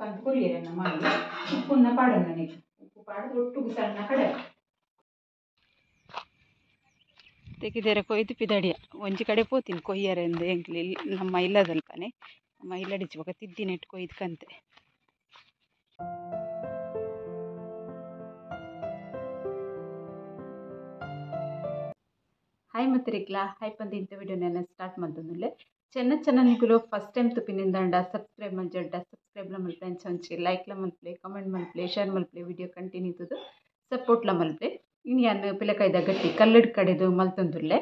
ಪಂದ್ ಕೊರಿಯರೆ ಮಾಮಿ ಉಪ್ಪುನ್ನ ಪಾಡೋಣ ನನಗೆ ಉಪ್ಪು ಪಾಡದು ಒಟ್ಟುಗು ಸಣ್ಣ ಕಡೆ ತೆಗೆದರೆ ಕೊಯ್ದು ಪಿದಡಿಯ ಒಂಜಿ ಕಡೆ ಪೋತೀನಿ ಕೊಯ್ಯರೆ ಎಂದು ಎಂಕ್ಲಿ ನಮ್ಮ ಇಲ್ಲದಲ್ಪನೆ ನಮ್ಮ ಇಲ್ಲಡಿಚು ಬೊಕ ತಿದ್ದಿನೆಟ್ ಕೊಯ್ದು ಕಂತೆ. ಹಾಯ್ ಮತ್ತರಿಕ್ಲಾ ಹಾಯ್ ಪಂದು ಇಂಥ ವಿಡಿಯೋನೆಲ್ಲ ಸ್ಟಾರ್ಟ್ ಮಾಡ್ತಂದುಲ್ಲೆ. ಚೆನ್ನ ಚಾನಲ್ಗಳು ಫಸ್ಟ್ ಟೈಮ್ ತುಪಿನಿಂದಾಂಡ ಸಬ್ಸ್ಕ್ರೈಬ್ ಮಲ್ಜಡ್ಡ ಸಬ್ಸ್ಕ್ರೈಬ್ಲ ಮಲ್ಪಲೆ ಅಂಚ ಲೈಕ್ಲ ಮಲ್ಪಲೆ ಕಮೆಂಟ್ ಮಲ್ಪಲೆ ಶೇರ್ ಮಲ್ಪಲೆ ವಿಡಿಯೋ ಕಂಟಿನ್ಯೂ ಇತ್ತದು ಸಪೋರ್ಟ್ಲ ಮಲ್ಪಲೆ. ಇನ್ನು ಯಾನ್ ಪಿಲಕಾಯ್ದ ಗಟ್ಟಿ ಕಲ್ಲಡ್ ಕಡೆದು ಮಲ್ತೊಂದುಲ್ಲೆ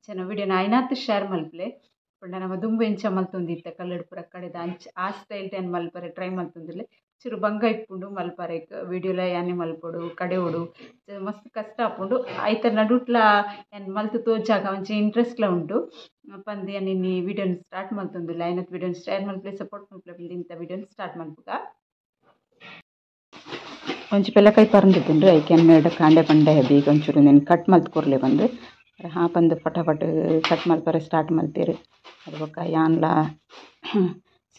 ಚೆನ್ನ ವಿಡಿಯೋನ ಐನಾತ್ ಶೇರ್ ಮಲ್ಪಲೆ. ಪಂಡ ನಮ್ಮ ದುಂಬು ಎಂಚ ಮಲ್ತೊಂದಿತ್ತ ಕಲ್ಲಡ್ ಪೂರ ಕಡೆದ ಅಂಚ ಆ ಸ್ಟೈಲ್ ಟೈನ್ ಮಲ್ಪರೆ ಟ್ರೈ ಮಲ್ತೊಂದುಲ್ಲೆ. ಚೂರು ಬಂಗ ಇಪ್ಪುಂಡು ಮಲ್ಪರೆ ವಿಡಿಯೋಲ ಯಾನೆ ಮಲ್ಪೊಡು ಕಡೆಯೋಡು ಮಸ್ತ್ ಕಷ್ಟ ಆಪುಂಡು. ಐತ ನಡುಟ್ಲ ಯಾನ್ ಮಲ್ತು ತೋಜಾಗ ಒಂಚಿ ಇಂಟ್ರೆಸ್ಟ್ಲ ಉಂಟು ಪಂದ್ ಯಾನ್ ಇನ್ನಿ ವಿಡಿಯೋನ ಸ್ಟಾರ್ಟ್ ಮಲ್ತೊಂದುಲ್ಲೆ. ಐನತ್ ವಿಡಿಯೋನ ಶೇರ್ ಮಲ್ಪಲೆ ಸಪೋರ್ಟ್ ಮಲ್ಪಲೆ ಇಂಥ ವಿಡಿಯೋನ ಸ್ಟಾರ್ಟ್ ಮಲ್ಪುಗ. ಒಂಜಿ ಪೆಲಕಾಯಿ ಪರಂದಿತ್ತುಂಡು ಐಕೆ ಹನ್ನೆರಡು ಕಾಂಡೆ ಪಂಡೆ ಬೇಗ ಒಂಚೂರು నేను ಕಟ್ ಮಲ್ತ್ ಕೊರ್ಲೆ ಬಂದು ಹಾ ಪಂದು ಫಟಾಫಟ್ ಕಟ್ ಮಲ್ಪರೆ ಸ್ಟಾರ್ಟ್ ಮಲ್ತೇರು. ಅದು ಬೊಕ್ಕ ಯಾನ್ಲ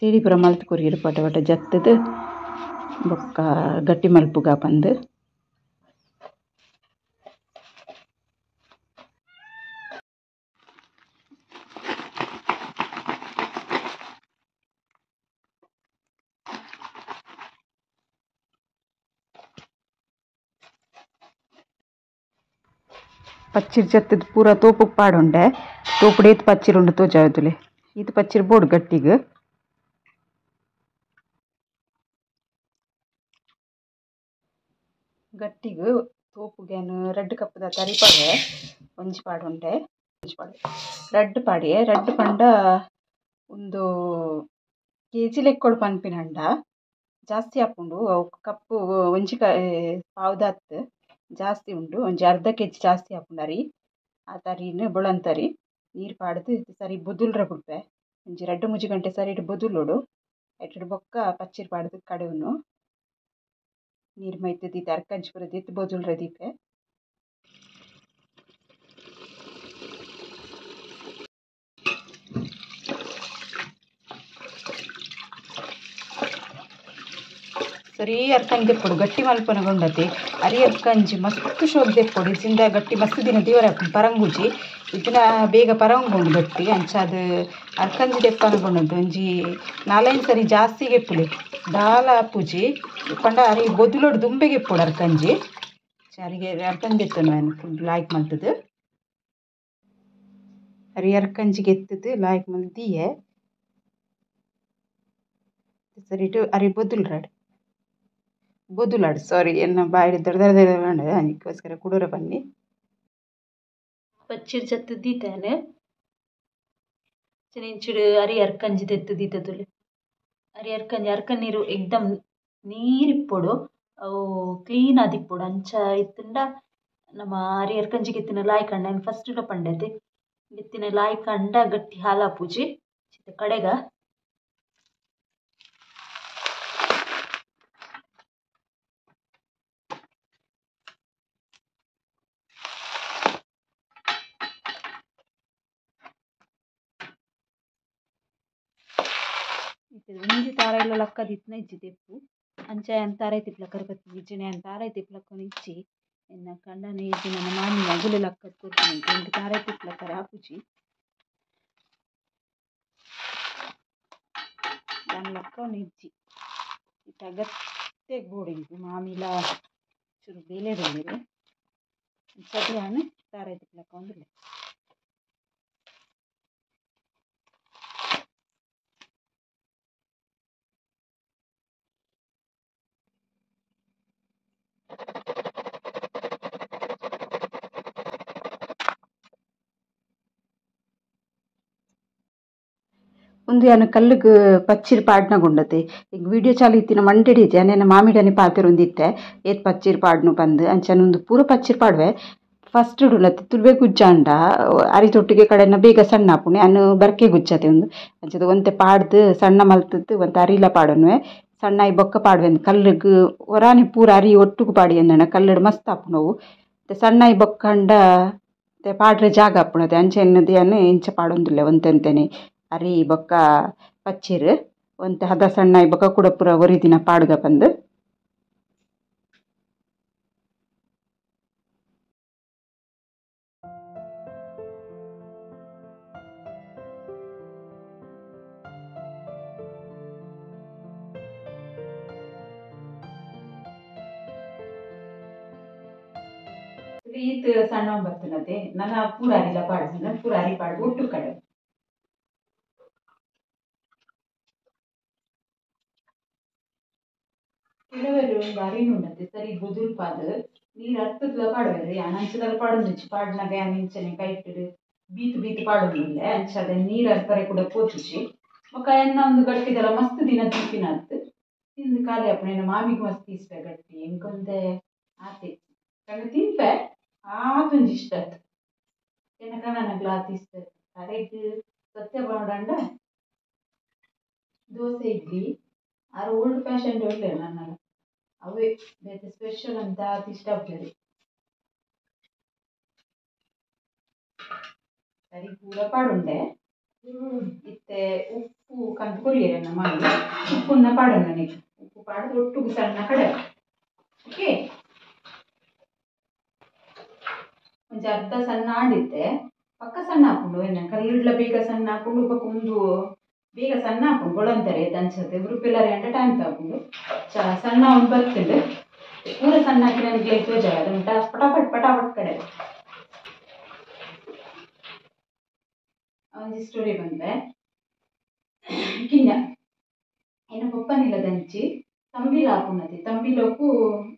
ಸೇಡಿ ಪೂರ ಮಲ್ತ್ ಕೊರಿಯರು ಪಟ ಜತ್ತದು ಬೊಕ್ಕ ಗಟ್ಟಿ ಮಲ್ಪುಗ ಪಂದು. ಪಚ್ಚಿರ್ ಜತ್ತದ ಪೂರ ತೋಪುಗ್ ಪಾಡುಂಡೆ ತೋಪುಡು ಏತ್ ಪಚ್ಚಿರ್ ಉಂಡು ತೋಜಾವತುಲೆ ಈತ್ ಪಚ್ಚಿರ್ ಬೋಡು ಗಟ್ಟಿಗ್. ಗಟ್ಟಿಗ್ ತೋಪುಗೇನು ರಡ್ಡ್ ಕಪ್ಪುದ ತರಿ ಪಾಡೆ ಒಂಜಿ ಪಾಡುಂಡೆ ಒಂಜಿ ಪಾಡೆ ರಡ್ಡ್ ಪಾಡಿಯೆ ರಡ್ಡ್ ಪಂಡ ಒಂದು ಕೆಜಿ ಲೆಕ್ಕೊಡು ಪನ್ಪಿನಂಡ ಜಾಸ್ತಿ ಆಪುಂಡು. ಅವು ಕಪ್ಪು ಒಂಜಿ ಪಾವ್ದಾತ್ ಜಾಸ್ತಿ ಉಂಟು ಒಂಜಿ ಅರ್ಧ ಕೆಜಿ ಜಾಸ್ತಿ ಆಪುಂಡು ಅರಿ. ಆ ತರಿನ ಬೊಳಂತರಿ ನೀರು ಪಾಡ್ದು ಸರಿ ಬೊದುಲ್ರ ಬುಡ್ಪೆ ಒಂಜಿ ರಡ್ಡ್ ಮೂಜಿ ಗಂಟೆ ಸರಿ ಇಟ್ಟು ಬೊದುಲೊಡು ಐಟೆಡ್ ಬೊಕ್ಕ ಪಚ್ಚಿರ್ ಪಾಡ್ದು ಕಡೆವುನು ನೀರು ಮೈತ್ ದೀತೆ ಅರ್ಕಂಜಿ ಪೂರ ದೀತ್ ಬೊದುಲ್ರ ದೀಪೆ. ಸರಿ ಅರ್ಕಂಜಿ ದೆಪ್ಪೊಡು ಗಟ್ಟಿ ಮಲ್ಪನಗೊಂಡತಿ ಅರಿ ಅರ್ಕಂಜಿ ಮಸ್ತ್ ಶೋಕ್ ದೆಪ್ಪೊಡು ಇಜಿಂದ ಗಟ್ಟಿ ಮಸ್ತ್ ದಿನ ದೇವರ ಪರಂಗುಜಿ ಇದನ್ನ ಬೇಗ ಪರಂಗುಂಡು ಗಟ್ಟಿ ಅಂಚ ಅದು ಅರ್ಕಂಜಿ ದೆಪ್ಪನಗೊಂಡದ್ದು ಒಂಜಿ ನಾಲೈದು ಸರಿ ಜಾಸ್ತಿ ಗೆಪ್ಪುಲೆ ದಾಲ ಪೂಜಿ ಪಂಡ ಅರಿ ಬೊದುಲೊಡು ದುಂಬೆ ಗೆಪ್ಪೊಡು ಅರ್ಕಂಜಿ ಅರಿಗೆ ಅರ್ಕಂಜಿ ಎತ್ತನು ಫುಲ್ ಲಾಯ್ಕ್ ಮಲ್ತದು ಅರಿ ಅರ್ಕಂಜಿಗೆ ಎತ್ತದು ಲಾಯ್ಕ್ ಮಲ್ತ್ ದೀಯೆ ಸರಿ ಇಟ್ಟು ಅರಿ ಬೊದುಲ್ರಾಡ್ ಬೊದುಲಾಡು ಸಾರಿ ಎನ್ನ ಬಾಯಿ ದೊಡ್ಡ ದೊಡ್ಡ ಅದಕ್ಕೋಸ್ಕರ ಕುಡೋರ ಬನ್ನಿ. ಪಚ್ಚಿರ್ ಜತ್ತು ದೀತಾನೆ ಇಂಚಿಡು ಅರಿ ಅರ್ಕಂಜಿ ದೆತ್ತು ದೀತದುಲೆ ಅರಿ ಅರ್ಕಂಜಿ ಅರ್ಕನ್ ನೀರು ಎಕ್ದಮ್ ನೀರಿಪ್ಪೊಡು ಅವು ಕ್ಲೀನ್ ಆದಿಪ್ಪೊಡು ಅಂಚ ಇತ್ತುಂಡ ನಮ್ಮ ಅರಿ ಅರ್ಕಂಜಿಗೆ ಎತ್ತಿನ ಲಾಯ್ಕಂಡ ನಾನು ಫಸ್ಟ್ ಪಂಡೈತೆ ಎತ್ತಿನ ಲಾಯ್ಕಂಡ ಗಟ್ಟಿ ಹಾಲಾಪೂಜಿ ಚಿತ್ತ ಕಡೆಗ ಒಂಜಿ ತಾರಾಯಿಲ ಲಕ್ಕದಿತ್ತಿನ ಇಜ್ಜಿ ತೆಪ್ಪು ಅಂಚ ಯಾನ್ ತಾರಾಯಿ ತಿಪ್ಲಕ್ಕರೆ ಬತ್ತಿನಿ ಇಜ್ಜಿಡ ಯಾನ್ ತಾರಾಯಿ ತಿಪ್ಲಕ್ಕನೆ ಇಜ್ಜಿ ಎನ್ನ ಕಂಡನೆ ಇಜ್ಜಿ ನನ್ನ ಮಾಮಿ ಅಗುಲೆ ಲಕ್ಕದ್ ಕೊರ್ಪಿನಿ ಎಂಕ್ ತಾರಾಯಿ ತಿಪ್ಲಕ್ಕರೆ ಆಪುಜಿ ಯಾನ್ ಲಕ್ಕವನ ಇಜ್ಜಿ ಇತ್ತೆ ಅಗತ್ಯಗ್ ಬೋಡು ಎಂಕ್ ಮಾಮಿಲ ಚೂರು ಬೇಲೆಡ್ ಉಲ್ಲೆರ್ ಅಂಚಾದ್ ಯಾನ್ ತಾರಾಯಿ ತಿಪ್ಲಕ್ಕವೊಂದುಲ್ಲೆ. ಒಂದು ಯಾನ್ ಕಲ್ಲುಗ್ ಪಚ್ಚಿರ್ ಪಾಡ್ನಗುಂಡತೆ ಈಗ ವಿಡಿಯೋ ಚಾಲು ಇತ್ತಿನ ಮಂಡೆಡ್ ಇಜ್ಜಿ ಯಾನ್ ಎನ್ನ ಮಾಮಿಡನೆ ಪಾತೆರೊಂದಿತ್ತೆ ಏತ್ ಪಚ್ಚಿರ್ ಪಾಡ್ನು ಪಂದ್ ಅಂಚನೆ ಉಂದು ಪೂರ ಪಚ್ಚಿರ್ ಪಾಡುವೆ ಫಸ್ಟ್ ಉಂಡತೆ ತುಳುವೆ ಗುಜ್ಜಾಂಡ ಅರಿ ತೊಟ್ಟಿಗೆ ಕಡೆನ ಬೇಗ ಸಣ್ಣ ಆಪುಂಡು ಯಾನ್ ಬರ್ಕೆ ಗುಜ್ಜತೆ ಉಂದು ಅಂಚದ ಒಂತೆ ಪಾಡ್ದು ಸಣ್ಣ ಮಲ್ತದ್ದು ಒಂತೆ ಅರಿಲ ಪಾಡೊನುವೆ ಸಣ್ಣ ಆಯಿ ಬೊಕ್ಕ ಪಾಡುವೆ ಕಲ್ಲುಗ್ ಒರಾನೆ ಪೂರ ಅರಿ ಒಟ್ಟುಗು ಪಾಡಿ ಅಂದಣ ಕಲ್ಲುಡ್ ಮಸ್ತ್ ಆಪುಂಡು ಅವು ಸಣ್ಣ ಆಯಿ ಬೊಕ್ಕಂಡ ಪಾಡ್ರೆ ಜಾಗ ಆಪುಂಡು ಅಂಚ ಎನ್ನದು ಯಾನ್ ಇಂಚ ಪಾಡೊಂದುಲ್ಲೆ ಒಂತೆ ಒಂತೆನೆ ಅರಿ ಬೊಕ್ಕ ಪಚ್ಚಿರ್. ಒಂತೆ ಹದ ಸಣ್ಣ ಬೊಕ ಕೂಡ ಪೂರ ಒರಿ ದಿನ ಪಾಡ್ಗ ಬಂದು ಈತ ಸಣ್ಣ ಬರ್ತನತೆ ನನ್ನ ಪೂರಾರಿಲ ಪಾಡ್ದು ಪೂರಾರಿ ಪಾಡ್ದು ಒಟ್ಟು ಕಡೆ ಕೆಲವರು ಬಾರಿ ನುಣ್ಣತೆ ಸರಿ ಬುದುಲ್ಪಾದ ನೀರು ಹತ್ತದ್ಲ ಪಾಡುವೆರು ಯಾನ್ ಅಂಚದಲ್ಲ ಪಾಡೊಂದುಜ್ಜಿ ಪಾಡ್ನಗ ಯಾನ್ ಇಂಚನೆ ಕೈಟ್ ಬೀತು ಬೀತು ಪಾಡೊಂದುಲ್ಲೆ ಅಂಚಾದ ನೀರು ಅರ್ಪರೆ ಕೂಡ ಪೋತುಜಿ ಬೊಕ ಎನ್ನ ಒಂದು ಗಟ್ಟಿದಲ್ಲ ಮಸ್ತ್ ದಿನ ತಿಪ್ಪಿನತ್ತು ತಿಂದು ಖಾಲಿ ಆಪುಂಡು. ಮಾಮಿಗೆ ಮಸ್ತ್ ಇಷ್ಟ ಗಟ್ಟಿ ಎಂಕೊಂತೆ ಆತೆ ಕಂಡು ತಿನ್ಪೆ ಆತೊಂಜಿ ಇಷ್ಟ ಆತು ಎನ್ನ ಕಣ್ಣನಗ್ಲ ಆತ ಇಷ್ಟ ಆತು. ಅರೆಗ್ ಸತ್ಯ ಪನೊಡಾಂಡ ದೋಸೆ ಇಡ್ಲಿ ಆರು ಓಲ್ಡ್ ಫ್ಯಾಷನ್ ಒಳ್ಳೆ ನನ್ನಲ್ಲ ಅವೇ ಬೇತೆ ಸ್ಪೆಷಲ್ ಅಂತ ಆತ ಇಷ್ಟ ಆಗ್ತದೆ. ಸರಿ ಪೂರ ಪಾಡುಂಡೆ ಇತ್ತೆ ಉಪ್ಪು ಕಂತು ಕೊರಿಯರೆ ಮಾಮಿ ಉಪ್ಪುನ್ನ ಪಾಡೋಣ ನನಗೆ ಉಪ್ಪು ಪಾಡೋದು ಒಟ್ಟುಗು ಸಣ್ಣ ಕಡೆ ಓಕೆ ಒಂಜಿ ಅರ್ಧ ಸಣ್ಣ ಆಡಿತ್ತೆ ಪಕ್ಕ ಸಣ್ಣ ಹಾಕೊಂಡು ಏನ ಕಲ್ಲಿಡ್ಲ ಬೇಗ ಸಣ್ಣ ಹಾಕೊಂಡು ಬೊಕ ಉಂದು ಬೇಗ ಸಣ್ಣ ಹಾಕೊಂಡು ಬೊಳಂತಾರೆ ಅಂಚತೆ ಉರುಪಿಲ್ಲರೆ ಅಂಡ ಟೈಮ್ ತಗೊಂಡು ಚ ಸಣ್ಣ ಒಂದು ಬರ್ತದೆ ಪೂರ ಸಣ್ಣ ಹಾಕಿ ನನಗೆ ಲೈಕ್ ಜಾಗ ಉಂಟ ಪಟಾಪಟ್ ಪಟಾಪಟ್ ಕಡೆ ಒಂಜಿ ಸ್ಟೋರಿ ಬಂದ್ರೆ ಕಿಂಜ ಏನ ಪಪ್ಪನಿಲ್ಲದಂಚಿ ತಂಬಿಲ ಹಾಕುನತಿ ತಂಬಿಲಕ್ಕೂ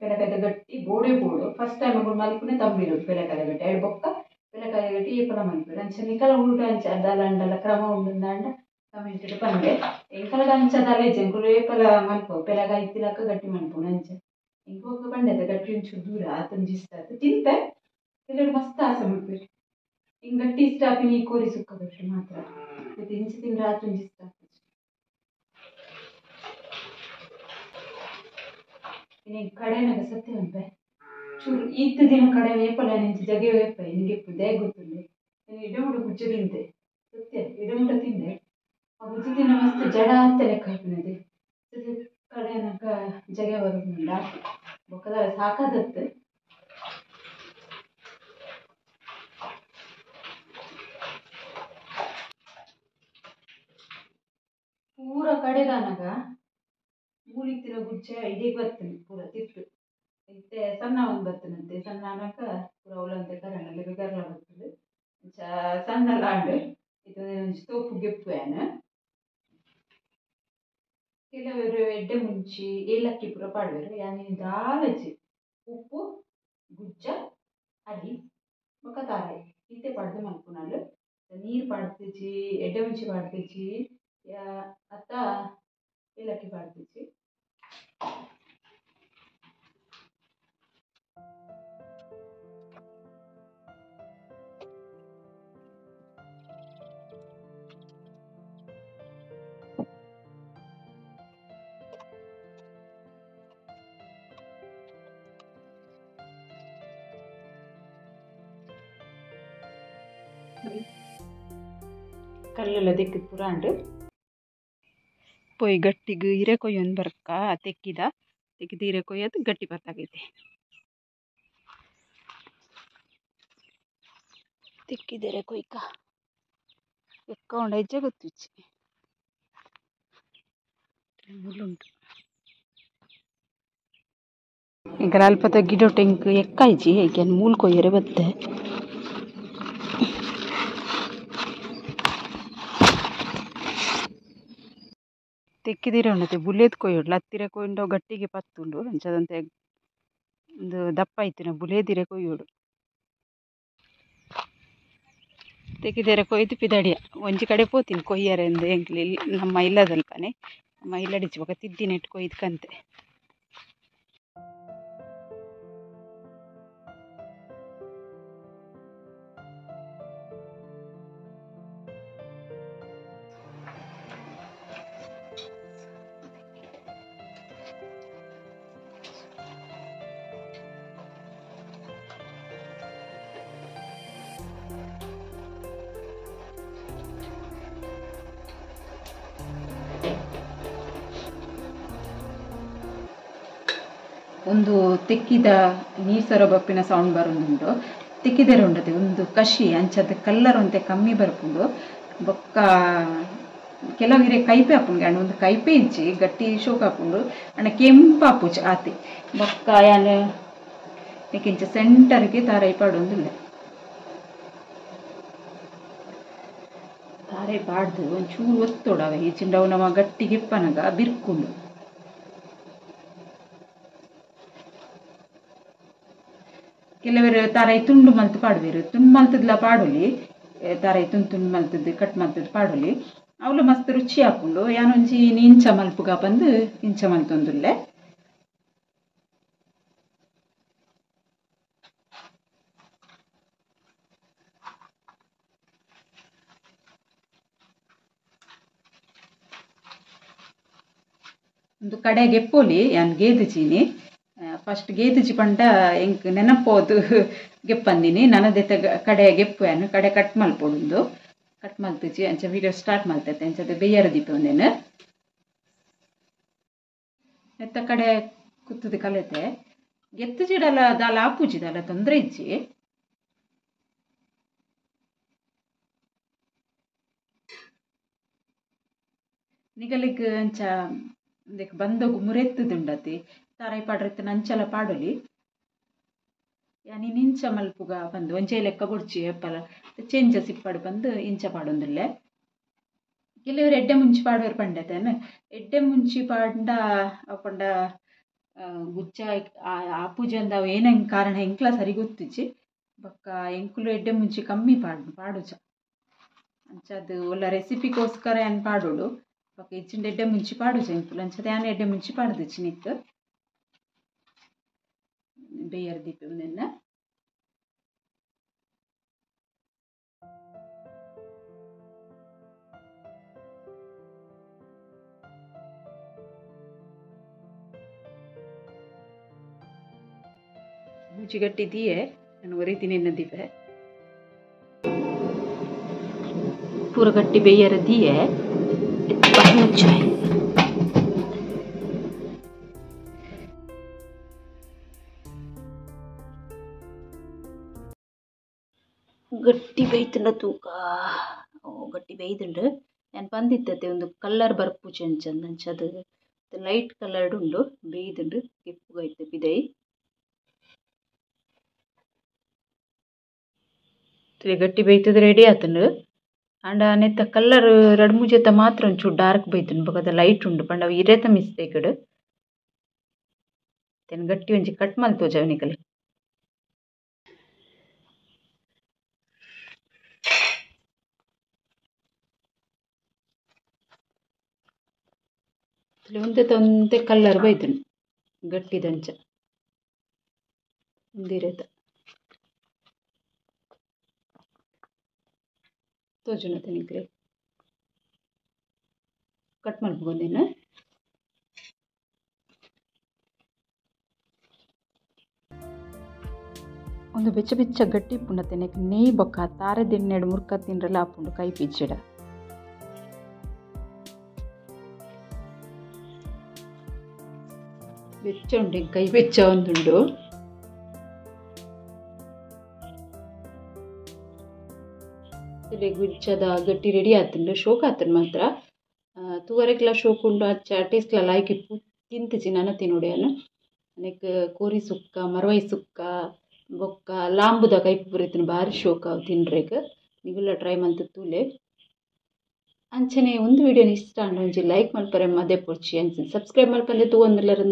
ಪೆಲಕಾಯ್ದ ಗಟ್ಟಿ ಬೋಡೆ ಬೋಡು ಫಸ್ಟ್ ಟೈಮ್ ಅಗುಳು ಮಲ್ಪುನೆ ತಂಬಿಲು ಪೆಲಕಾಯ್ದ ಗಟ್ಟಿ ಎರಡು ಬೊಕ್ಕ ಪೆಲಕಾಯ್ದ ಗಟ್ಟಿ ಏಪಲ ಮಲ್ಪುವೆ ಅಂಚ ನಿಕಲ ಉಂಡು ಅಂಚ ಅದಾಲ ಅಂಡಲ ಕ್ರಮ ಉಂಡುಂದಾಂಡ ಕಮೆಂಟ್ ಪನ್ಲೆ ಎಂಕಲದ ಅಂಚ ದಾಲ ಇಜ್ಜಿ ಎಂಕುಲು ಏಪಲ ಮಲ್ಪು ಪೆಲಕಾಯಿ ಇತ್ತಿಲಕ್ಕ ಗಟ್ಟಿ ಮಲ್ಪುನು ಅಂಚ ಎಂಕ್ ಬೊಕ್ಕ ಪಂಡೆತ ಗಟ್ಟಿ ಒಂಚೂರು ದೂರ ಆತೊಂಜಿ ಇಷ್ಟ ಆತು ತಿನ್ಪೆ ಕೆಲವರು ಮಸ್ತ್ ಆಸೆ ಮಲ್ಪುವೆರ್ ಹಿಂಗೆ ಗಟ್ಟಿ ಇಷ್ಟ ಆಪಿನಿ ಕೋರಿ ಸುಕ್ಕ ಗಟ್ಟಿ ಮಾತ್ರ ಇಂಚ ತಿಂದ್ರೆ ಆತೊಂಜಿ ಇಷ್ಟ ಆಪುಜಿ. ಇನ್ನು ಕಡೆನಾಗ ಸತ್ಯ ಉಂಪೆ ಚೂರು ಈತ ದಿನ ಕಡೆ ವೇಪಲ ನಿಂಚಿ ಜಗೆ ವೇಪ ನಿಂಗೆ ಇಪ್ಪು they ಗೊತ್ತುಂಡೆ ನೀನು ಇಡಮುಟ ಗುಜ್ಜು ತಿಂತೆ ಸತ್ಯ ಇಡಮುಟ ತಿಂದೆ ಆ ಗುಜ್ಜು ತಿನ್ನ ಮಸ್ತ್ ಜಡ ಅಂತ ಲೆಕ್ಕ ಹಾಕಿನದೆ ಕಡೆನಾಗ ಜಗೆ ಬರುವುದುಂಡ ಬೊಕ್ಕದ ಸಾಕಾದತ್ತು. ಪೂರ ಕಡೆದಾನಾಗ ಮೂಲಿತ್ತಿನ ಗುಜ್ಜೆ ಇಡೀ ಬರ್ತದೆ ಪೂರ ತಿಟ್ಟು ಇತ್ತೆ ಸಣ್ಣ ಒಂದು ಬರ್ತದಂತೆ ಸಣ್ಣ ಅನಕ ಪೂರ ಅವಲಂತೆ ಕರಣಲ್ಲಿ ಗರ್ಲ ಬರ್ತದೆ ಅಂಚ ಸಣ್ಣ ಲಾಂಡ್ ಇದು ಒಂಜಿ ತೋಪು ಗೆಪ್ಪು ಏನ. ಕೆಲವರು ಎಡ್ಡೆ ಮುಂಚಿ ಏಲಕ್ಕಿ ಪೂರ ಪಾಡುವೆರು ಯಾನ್ ದಾಲಜಿ ಉಪ್ಪು ಗುಜ್ಜ ಅರಿ ಬೊಕ ತಾರಾಯಿ ಈತೆ ಪಾಡ್ದು ಮಲ್ಪುನಲ್ಲು ನೀರು ಪಾಡ್ತಿಜಿ ಎಡ್ಡೆ ಮುಂಚಿ ಪಾಡ್ತಿಜಿ ಅತ್ತ ಏಲಕ್ಕಿ ಪಾಡ್ತಿಜಿ. ಕಲ್ಲೆಲ್ಲ ತೆಕ್ಕಿದ್ ಪೂರ ಅಂಡು ಪೋಯ್ ಗಟ್ಟಿಗೆ ಹಿರೆ ಕೊಯ್ಯೊಂದು ಬರ್ಕ ತೆಕ್ಕಿದ ತೆಕ್ಕಿದ ಹಿರೆ ಕೊಯ್ಯೋದು ಗಟ್ಟಿ ಬತ್ತಾಗೈತೆ ತೆಕ್ಕಿದರೆ ಕೊಯ್ಕ ಎಕ್ಕೊಂಡ ಹೆಜ್ಜೆ ಗೊತ್ತಿಚ್ಚಿ ಮುಳ್ಳುಂಟು. ಈಗ ಅಲ್ಪದ ಗಿಡ ಟೆಂಕ್ ಎಕ್ಕಾಯ್ಜಿ ಹೇಗೆ ಮೂಲ್ ಕೊಯ್ಯರೆ ಬತ್ತೆ ತೆಕ್ಕಿದಿರೆ ಉಂಡತೆ ಬುಲೇದ್ ಕೊಯ್ಯೋಡ್ಲ ಹತ್ತಿರ ಕೊಯ್ಂಡ ಗಟ್ಟಿಗೆ ಪತ್ತುಂಡು ಅಂಚದಂತೆ ಒಂದು ದಪ್ಪ ಐತಿನ ಬುಲೇದಿರೆ ಕೊಯ್ಯೋಡು ತೆಕ್ಕಿದಿರೆ ಕೊಯ್ದು ಪಿದಡಿಯ ಒಂಜಿ ಕಡೆ ಪೋತೀನಿ ಕೊಯ್ಯರೆ ಅಂದು ಎಂಕ್ಲಿ ನಮ್ಮ ಇಲ್ಲದಲ್ಪನೆ ನಮ್ಮ ಇಲ್ಲಡಿಚಿ ಬೊಕ ತಿದ್ದಿನೆಟ್ ಕೊಯ್ದು ಕಂತೆ. ಒಂದು ತೆಕ್ಕಿದ ನೀರು ಸೊರ ಬಪ್ಪಿನ ಸೌಂಡ್ ಬರೋದುಂಡು ತೆಕ್ಕಿದರೆ ಉಂಡತೆ ಒಂದು ಕಷಿ ಅಂಚದ ಕಲ್ಲರ್ ಒಂತೆ ಕಮ್ಮಿ ಬರ್ಪುಂಡು ಬೊಕ್ಕ ಕೆಲವು ಇರೆ ಕೈಪೆ ಆಪುಂಡು ಅಂಡ ಒಂದು ಕೈಪೆ ಇಜ್ಜಿ ಗಟ್ಟಿ ಶೋಕ್ ಆಪುಂಡು ಅಂಡ ಕೆಂಪು ಆಪುಜಿ ಆತೆ ಬೊಕ್ಕ ಯಾನ್ ಇಂಚ ಸೆಂಟರ್ಗೆ ತಾರೈ ಪಾಡೊಂದುಲ್ಲ ತಾರೈ ಪಾಡ್ದು ಒಂಚೂರು ಒತ್ತೋಡವ ಈಚಿಂಡವು ನಮ್ಮ ಗಟ್ಟಿಗೆ ಇಪ್ಪನಗ ಬಿರ್ಕುಂಡು ಕೆಲವರು ತಾರೈ ತುಂಡು ಮಲ್ತು ಪಾಡುವೆರು ತುಂಡು ಮಲ್ತದ್ಲ ಪಾಡೊಲಿ ತಾರೈ ತುಂಡು ತುಂಡು ಮಲ್ತದ್ದು ಕಟ್ ಮಲ್ತದ್ದು ಪಾಡೊಲಿ ಅವಳು ಮಸ್ತ್ ರುಚಿ ಆಪುಂಡು ಯಾನೊಂಜಿ ಇಂಚ ಮಲ್ಪುಗ ಬಂದು ಇಂಚ ಮಲ್ತೊಂದುಲ್ಲೆ ಒಂದು ಕಡೆ ಗೆಪ್ಪೋಲಿ ಯಾನ್ ಗೇದುಚೀನಿ ಫಸ್ಟ್ ಗೇದುಚಿ ಪಂಡ ಎಂಕ್ ನೆನಪೋದು ಗೆಪ್ಪಂದಿನಿ ನನದೆತ್ತ ಕಡೆ ಗೆಪ್ಪು ಯಾನು ಕಡೆ ಕಟ್ ಮಲ್ಪೊಡುಂದು ಕಟ್ ಮಲ್ತುಜಿ ಅಂಚ ವೀಡಿಯೋ ಸ್ಟಾರ್ಟ್ ಮಲ್ತೈತೆ ಅಂಚದ ಬೇಯರ ದೀಪ ಒಂದೇನು ಎತ್ತ ಕಡೆ ಕುತ್ತದ ಕಲೆತೆ ಗೆತ್ತುಜಿಡಲ ದಾಲ ಆಪುಜಿದಲ್ಲ ತೊಂದರೆ ಇಜ್ಜಿ ನಿಗಲಿಗ್ ಅಂಚ ಇಂದಕ್ಕೆ ಬಂದೋಗು ಮುರೆತ್ತುದುಂಡತಿ ತಾರೈ ಪಾಡ್ರತ್ತೆ ನಂಚಲ ಪಾಡೊಲಿ ಯಾನಿ ನಿಂಚ ಮಲ್ಪುಗ ಬಂದು ಒಂಜೆ ಲೆಕ್ಕ ಬೊಡ್ಚಿ ಎಪ್ಪಲ ಚೇಂಜ ಸಿಪ್ಪಾಡು ಬಂದು ಇಂಚ ಪಾಡೊಂದುಲ್ಲೆ ಕೆಲವರು ಎಡ್ಡೆ ಮುಂಚಿ ಪಾಡುವರು ಪಂಡತೇನೆ ಎಡ್ಡೆ ಮುಂಚಿ ಪಾಂಡ ಪಂಡ ಗುಚ್ಚ ಆಪೂಜೆ ಅಂದ ಅವು ಏನೇನು ಕಾರಣ ಎಂಕ್ಲ ಸರಿ ಗೊತ್ತಿಜ್ಜಿ ಬೊಕ್ಕ ಎಂಕುಲು ಎಡ್ಡೆ ಮುಂಚಿ ಕಮ್ಮಿ ಪಾಡುಜ ಅಂಚ ಅದು ಒಲ್ಲ ರೆಸಿಪಿಗೋಸ್ಕರ ಏನು ಪಾಡೋಡು ಬೊಕ್ಕ ಇಚ್ಚಿಂಡ ಎಡ್ಡೆ ಮುಂಚಿ ಪಾಡುಜ ಎಂಕುಲು ಅಂಚದ ಯಾನ್ ಎಡ್ಡೆ ಮುಂಚಿ ಪಾಡುದು ನಿಕ್ಕ್ ಬೇಯರ್ ದೀಪ ಒಂದೆನ್ನ ಮುಚ್ಚಿಗಟ್ಟಿ ದಿಯೆ ನಾನು ಒರಿತೀನಿ ಎನ್ನ ದೀಪೆ ಪೂರ ಗಟ್ಟಿ ಬೇಯರ ದಿಯೆ ಮುಚ್ಚಾಯ್ ಗಟ್ಟಿ ಬೇಯ್ತುಂಡ ತೂಕ ಗಟ್ಟಿ ಬೇಯ್ದುಂಡು ನಾನು ಬಂದಿತ್ತತೆ ಒಂದು ಕಲ್ಲರ್ ಬರ್ಪುಜಿ ಅಂಚಂದು ಅಂಚದು ಲೈಟ್ ಕಲರ್ಡ್ ಉಂಡು ಬೇಯ್ದುಂಡು ಕೆಪ್ಪುಗೈತೆ ಬಿದೈ ಗಟ್ಟಿ ಬೇಯ್ತದ ರೆಡಿ ಆತುಂಡು ಅಂಡ ನೆತ್ತ ಕಲ್ಲರ್ ರಡ್ ಮೂಜೆತ್ತ ಮಾತ್ರ ಒಂಚೂರು ಡಾರ್ಕ್ ಬೇಯ್ತುಂಡು ಬೊಕ ಲೈಟ್ ಉಂಡು ಪಂಡ ಅವು ಇರೇತ ಮಿಸ್ಟೇಕ್ ತೆನ್ ಗಟ್ಟಿ ಒಂಜಿ ಕಟ್ ಮಲ್ತೋಜ ಅವನಿಕಲೆ ಒಂದೇ ಒಂದೇ ಕಲ್ಲರ್ ಬೈದುಂಡು ಗಟ್ಟಿದಂಚ ಒಂದಿರೇತ ತೋಜುನತೆ ನಿಕ್ರೆ ಕಟ್ ಮಲ್ಪೊಂದಿನ ಒಂದು ಬೆಚ್ಚ ಬೆಚ್ಚ ಗಟ್ಟಿ ಪುಂಡತೆ ನೆಕ್ ನೇಯ್ ಬೊಕ್ಕ ತಾರೆ ದಿನ್ನೆಡು ಮುರ್ಕ ತಿನ್ರಲ ಆಪುಂಡು ಕೈ ಪಿಚ್ಚಿಡ ಬೆಚ್ಚ ಉಂಡು ಕೈ ಬೆಚ್ಚ ಒಂದುಂಡು ಗುಜ್ಜದ ಗಟ್ಟಿ ರೆಡಿ ಆತುಂಡು ಶೋಕ್ ಆತುಂಡು ಮಾತ್ರ ತೂವರೆಗ್ಲ ಶೋಕ್ ಉಂಡು ಅಚ್ಚ ಟೇಸ್ಟ್ಲ ಲಾಯ್ಕ್ ಇಪ್ಪು ತಿಂತುಜಿ ನನ ತಿನ್ನೋಡೆಯನು ನೆಕ್ ಕೋರಿ ಸುಕ್ಕ ಮರವೈ ಸುಕ್ಕ ಬೊಕ್ಕ ಲಾಂಬುದ ಕೈಪು ಪೂರ ಬಾರಿ ಶೋಕ್ ಅವು ತಿನ್ರೆಗ್ ನಿಗುಲ ಟ್ರೈ ಮಲ್ತ್ ತೂಲೆ ಅಂಚನೆ ಒಂದು ವಿಡಿಯೋನ ಇಷ್ಟ ಅಂಡ ಒಂಜಿ ಲೈಕ್ ಮಲ್ಪರೆ ಮದೆ ಪೊರ್ಚಿ ಅಂಚನೆ ಸಬ್ಸ್ಕ್ರೈಬ್ ಮಲ್ಪಂದೆ ತೂವೊಂದುಲ್ಲೆರ್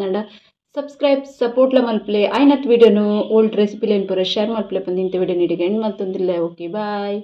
ಸಬ್ಸ್ಕ್ರೈಬ್ ಸಪೋರ್ಟ್ಲ ಮಲ್ಪಲೆ ಆಯ್ನತ್ ವಿಡಿಯೋನು ಓಲ್ಡ್ ರೆಸಿಪಿಲೇನ್ ಪೂರ ಶೇರ್ ಮಲ್ಪಲೆ ಪಂದ್ ಇಂತ ವಿಡಿಯೋ ನೀಡಿಗೆ ಎಂಡ್ ಮಲ್ತೊಂದುಲ್ಲೆ. Okay bye.